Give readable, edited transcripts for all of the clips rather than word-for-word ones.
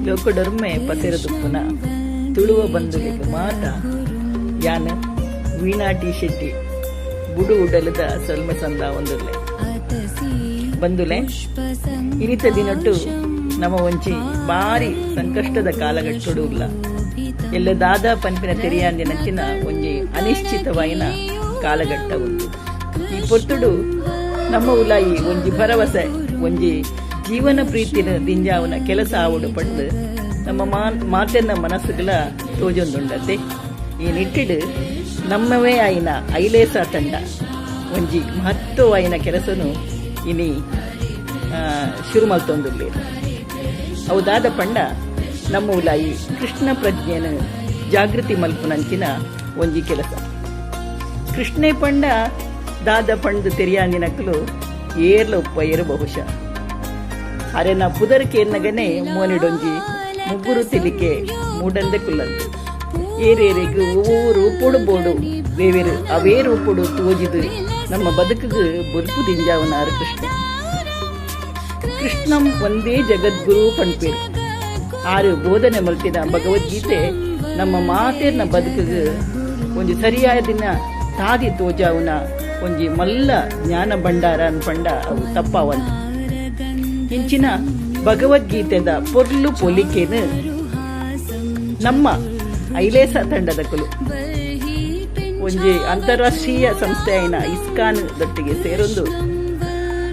ಲೋಕಡೊರ್ಮೆ ಪಸೆರದುಪ್ಪುನ ತುಳುವ ಬಂಧುಲೆಗ್ ಮಾತ ಯಾನ್ ವೀಣಾ ಟಿ ಶೆಟ್ಟಿ ಬುಡು ಉಡಲುದ ಸೊಲ್ಮೆ ಸಂದಾವೊಂದುಲ್ಲೆ. ಬಂಧುಲೆ, ಇನಿತ ದಿನೊಟ್ಟು ನಮ ಒಂಜಿ ಬಾರಿ ಸಂಕಷ್ಟದ ಕಾಲಘಟ್ಟೊಡು ಉಲ್ಲ. ಎಲ್ಲೆ ದಾದ ಪನ್ಪಿನ ತೆರಿಯಾಂದಿನಂಚಿನ ಒಂಜಿ ಅನಿಶ್ಚಿತವಾಯಿನ ಕಾಲಘಟ್ಟ ಉಂದು. ಈ ಪೊರ್ತುಡು ನಮ್ಮ ಉಲಾಯಿ ಒಂಜಿ ಭರವಸೆ, ಒಂಜಿ ಜೀವನ ಪ್ರೀತಿನ ದಿಂಜಾವುನ ಕೆಲಸ ಆವೊಡು ಪಂದ್ ನಮ್ಮ ಮಾತೆರ್ನ ಮನಸ್ಸುಗಳ ತೋಜೊಂದುಂಡತೆ. ಈ ನಿಟ್ಟಿಡ್ ನಮ್ಮವೇ ಆಯಿನ ಐಲೇಸಾ ತಂಡ ಒಂಜಿ ಮಹತ್ವವಾಯಿನ ಕೆಲಸನು ಇನಿ ಶುರು ಮಲ್ತೊಂದುಲ್ಲೆರ್. ಅವು ದಾದ ಪಂಡ ನಮ್ಮ ಉಲಾಯಿ ಕೃಷ್ಣ ಪ್ರಜ್ಞೆನ್ ಜಾಗೃತಿ ಮಲ್ಪುನಂಚಿನ ಒಂಜಿ ಕೆಲಸ. ಕೃಷ್ಣೆ ಪಂಡ ದಾದ ಪಂಡ್ ತೆರಿಯಾಂದಿನಕುಲು ಏರ್ಲ ಉಪ್ಪಯೆರ್ ಬಹುಶಃ. ಅರೆನ ಪುದರ್ ಕೇನ್ನಗನೆ ಮೋನೆಡೊಂಜಿ ಮುಗುರು ತೆಲಿಕೆ ಮೂಡಂದೆ ಕುಲ್ಲಂದ್. ಏರೇರೆಗ್ ಒವ್ವೊವು ರೂಪೊಡು ಬೋಡು ದೇವೆರ್ ಅವೇ ರೂಪೊಡು ತೋಜಿದ್ ನಮ್ಮ ಬದುಕುಗ್ ಬೊಲ್ಪು ದಿಂಜಾವುನಾರ್ ಕೃಷ್ಣೆ. ಕೃಷ್ಣಂ ವಂದೇ ಜಗದ್ಗುರು ಪನ್ಪೆರ್. ಆರ್ ಬೋಧನೆ ಮಲ್ತಿನ ಭಗವದ್ಗೀತೆ ನಮ್ಮ ಮಾತೆರ್ನ ಬದುಕುಗ್ ಒಂಜಿ ಸರಿಯಾದಿನ ತಾದಿ ತೋಜಾವುನ ಒಂಜಿ ಮಲ್ಲ ಜ್ಞಾನ ಭಂಡಾರ ಪಂಡ ಅವು ತಪ್ಪಾವಂದ್. ಇಂಚಿನ ಭಗವದ್ಗೀತೆದ ಪೊರ್ಲು ಪೊಲಿಕೆನ್ ನಮ್ಮ ಐಲೇಸ ತಂಡದಕುಲು ಒಂಜಿ ಅಂತಾರಾಷ್ಟ್ರೀಯ ಸಂಸ್ಥೆ ಆಯಿನ ಇಸ್ಕಾನ್ ದೊಟ್ಟಿಗೆ ಸೇರೊಂದು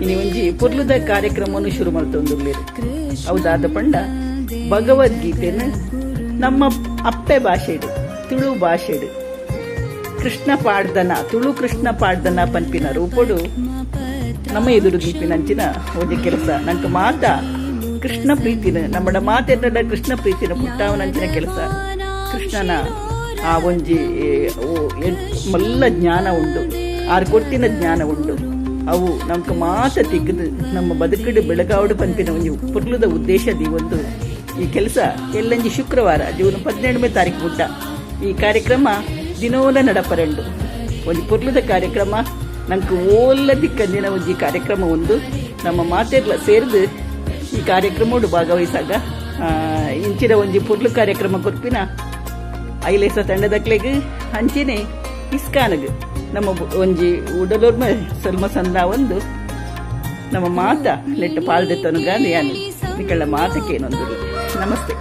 ಇನಿ ಒಂಜಿ ಪೊರ್ಲುದ ಕಾರ್ಯಕ್ರಮನ್ ಶುರು ಮಲ್ತೊಂದುಲ್ಲೆರ್. ಅವು ದಾದ ಪಂಡ ಭಗವದ್ಗೀತೆನ್ ನಮ್ಮ ಅಪ್ಪೆ ಭಾಷೆಡ್ ತುಳು ಭಾಷೆಡ್ ಕೃಷ್ಣ ಪಾಡ್ದನ ತುಳು ಕೃಷ್ಣ ಪಾಡ್ದನ ಪನ್ಪಿನ ರೂಪೊಡು ನಮ್ಮ ಎದುರು ದೀಪಿನಂಚಿನ ಒಂಜಿ ಕೆಲಸ. ನಂಕ್ ಮಾತ ಕೃಷ್ಣ ಪ್ರೀತಿನ ನಮ್ಮಡ ಮಾತೆರ್ನಡ ಕೃಷ್ಣ ಪ್ರೀತಿನ ಪುಟ್ಟಾವನಂಚಿನ ಕೆಲಸ. ಕೃಷ್ಣನ ಆ ಒಂಜಿ ಮಲ್ಲ ಜ್ಞಾನ ಉಂಡು, ಆರ್ ಕೊರ್ತಿನ ಜ್ಞಾನ ಉಂಡು, ಅವು ನಮಕ್ ಮಾತ ತಿಕ್ಕ್ದ್ ನಮ್ಮ ಬದುಕುಡು ಬೆಳಗಾವಡು ಪನ್ಪಿನ ಒಂಜಿ ಪೊರ್ಲುದ ಉದ್ದೇಶ ದೀವೊಂದು ಈ ಕೆಲಸ ಎಲ್ಲಂಜಿ ಶುಕ್ರವಾರ ಜೂನ್ ಪದಿನೆಂಟನೇ ತಾರೀಕು ಮುಟ್ಟ ಈ ಕಾರ್ಯಕ್ರಮ ದಿನೋಲ ನಡಪರೆಂಡು. ಒಂಜಿ ಪೊರ್ಲುದ ಕಾರ್ಯಕ್ರಮ, ನಂಕ್ ಓಲ್ಲ ತಿಕ್ಕಂದಿನ ಒಂಜಿ ಕಾರ್ಯಕ್ರಮ ಉಂದು. ನಮ್ಮ ಮಾತೆರ್ಲ ಸೇರ್ದ್ ಈ ಕಾರ್ಯಕ್ರಮೊಡು ಭಾಗವಹಿಸಾಗ. ಇಂಚಿನ ಒಂಜಿ ಪೊರ್ಲು ಕಾರ್ಯಕ್ರಮ ಕೊರ್ಪಿನ ಐಲೇಸ ತಂಡದಕ್ಲೆಗ್ ಅಂಚೆನೆ ಇಸ್ಕಾನ್ಗ್ ನಮ್ಮ ಒಂಜಿ ಉಡಲೊರ್ಮೆ ಸೊಲ್ಮೆ ಸಂದಾವೊಂದು ನಮ್ಮ ಮಾತ ಲೆಟ್ಟ ಪಾಲ್ ದೆತ್ತೊನುಗ ಯಾನ್ ನಿಕಲ್ನ ಮಾತ ಕೇನೊಂದುಲ್ಲೆ. ನಮಸ್ತೆ.